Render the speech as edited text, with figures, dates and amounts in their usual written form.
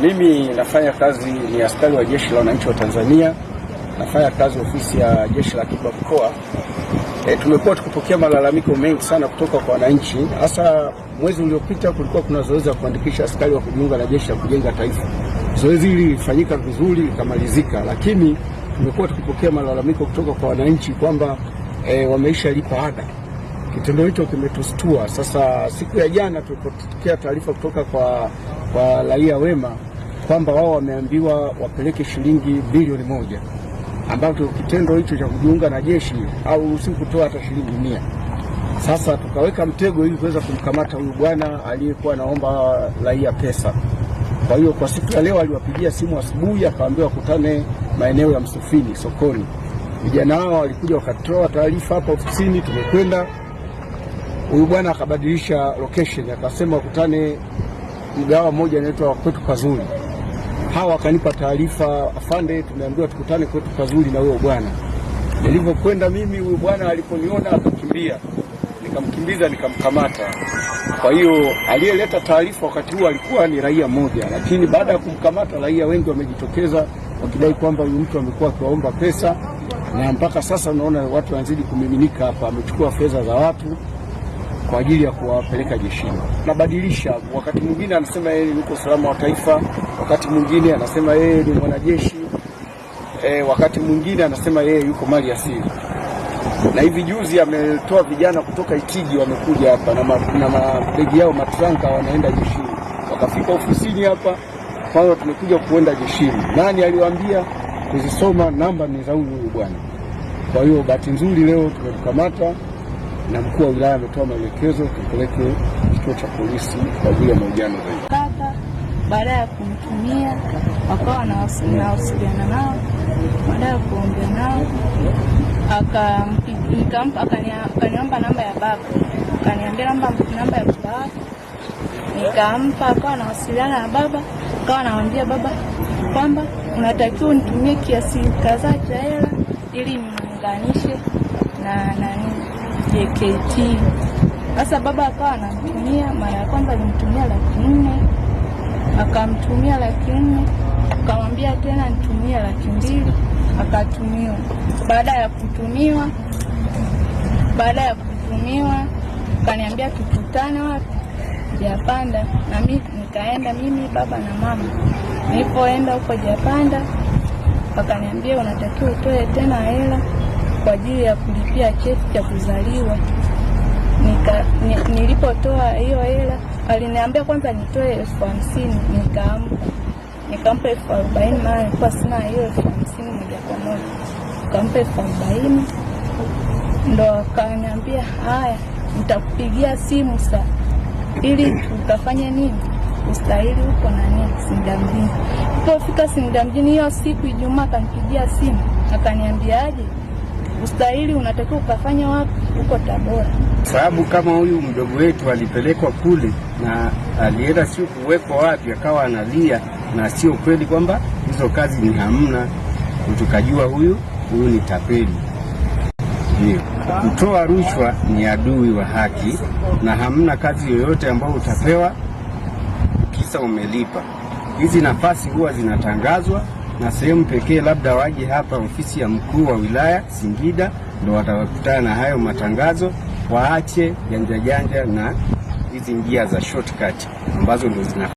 Mimi nafanya kazi, ni askari wa Jeshi la Wananchi wa Tanzania, nafanya kazi ofisi ya Jeshi la Akiba mkoa. Tumekuwa tukipokea malalamiko mengi sana kutoka kwa wananchi, hasa mwezi uliopita kulikuwa kuna zoezi la kuandikisha askari wa kujiunga na Jeshi la Kujenga Taifa. Zoezi hili lilifanyika vizuri likamalizika, lakini tumekuwa tukipokea malalamiko kutoka kwa wananchi kwamba wameisha lipa ada. Kitendo hicho kimetustua. Sasa siku ya jana tulipokea taarifa kutoka kwa raia wema kwamba wao wameambiwa wapeleke shilingi bilioni 1, ambapo kitendo hicho cha kujiunga na jeshi au si kutoa hata shilingi 100. Sasa tukaweka mtego ili kuweza kumkamata huyu bwana aliyekuwa anaomba raia pesa. Kwa hiyo kwa siku ya leo aliwapigia simu asubuhi, akaambiwa wakutane maeneo ya Msufini sokoni. Vijana hao walikuja wakatoa taarifa hapa ofisini, tumekwenda. Huyu bwana akabadilisha location, akasema wakutane mgahawa mmoja anaitwa Kwetu Pazuri. Hawa wakanipa taarifa, afande, tumeambiwa tukutane Kwetu Pazuri na huyo bwana. Nilivyokwenda mimi, huyo bwana aliponiona akakimbia, nikamkimbiza nikamkamata. Kwa hiyo aliyeleta taarifa wakati huo alikuwa ni raia mmoja, lakini baada ya kumkamata raia wengi wamejitokeza wakidai kwamba huyu mtu amekuwa akiwaomba pesa, na mpaka sasa unaona watu wanazidi kumiminika hapa, amechukua fedha za watu kwa ajili ya kuwapeleka jeshini. Nabadilisha, wakati mwingine anasema yeye yuko usalama wa taifa, wakati mwingine anasema yeye ni mwanajeshi wakati mwingine anasema yeye yuko mali asili. Na hivi juzi ametoa vijana kutoka Itigi wamekuja hapa na mabegi yao matranka wanaenda jeshini, wakafika ofisini hapa kwanza, tumekuja kuenda jeshini. Nani aliwaambia kuzisoma namba ni za huyu bwana? Kwa hiyo bahati nzuri leo tumemkamata na mkuu wa wilaya ametoa maelekezo tupeleke kituo cha polisi kwa ajili ya mahojiano zaidi. Kaka baada ya kumtumia wakawa nawasiliana nao, baada ya kuongea nao akaniomba namba ya baba, akaniambia namba ya baba wako, nikampa. Akawa nawasiliana na baba, akawa anamwambia baba kwamba unatakiwa unitumie kiasi kadhaa cha hela ili niunganishe na nani JKT. Sasa baba akawa anamtumia, mara ya kwanza alimtumia 400,000, akamtumia 400,000, akamwambia tena nitumie 200,000, akatumiwa. Baada ya kutumiwa akaniambia tukutane wapi? Japanda. Na mimi nikaenda, mimi baba na mama. Nilipoenda huko Japanda, wakaniambia unatakiwa utoe tena hela kwa ajili ya kulipia cheti cha kuzaliwa. Nilipotoa hiyo hela aliniambia kwanza nitoe 50,000, nikampa 40,000, maana nilikuwa sina hiyo 50,000 moja kwa moja, nikampa 40,000, ndo akaniambia haya, nitakupigia simu sa ili tukafanye nini ustahili huko nani Singida mjini. Nilipofika Singida mjini hiyo siku Ijumaa, akanipigia simu akaniambiaje, ustahili unatakiwa ukafanya wapi? Huko Tabora. Sababu kama huyu mdogo wetu alipelekwa kule na alienda sio kuwekwa wapi, akawa analia, na sio kweli kwamba hizo kazi ni hamna, tukajua huyu ni tapeli. Ndio kutoa rushwa ni adui wa haki, na hamna kazi yoyote ambayo utapewa kisa umelipa. Hizi nafasi huwa zinatangazwa na sehemu pekee, labda waje hapa ofisi ya mkuu wa wilaya Singida, ndo watakutana na hayo matangazo. Waache janja janja na hizi njia za shortcut ambazo ndo zina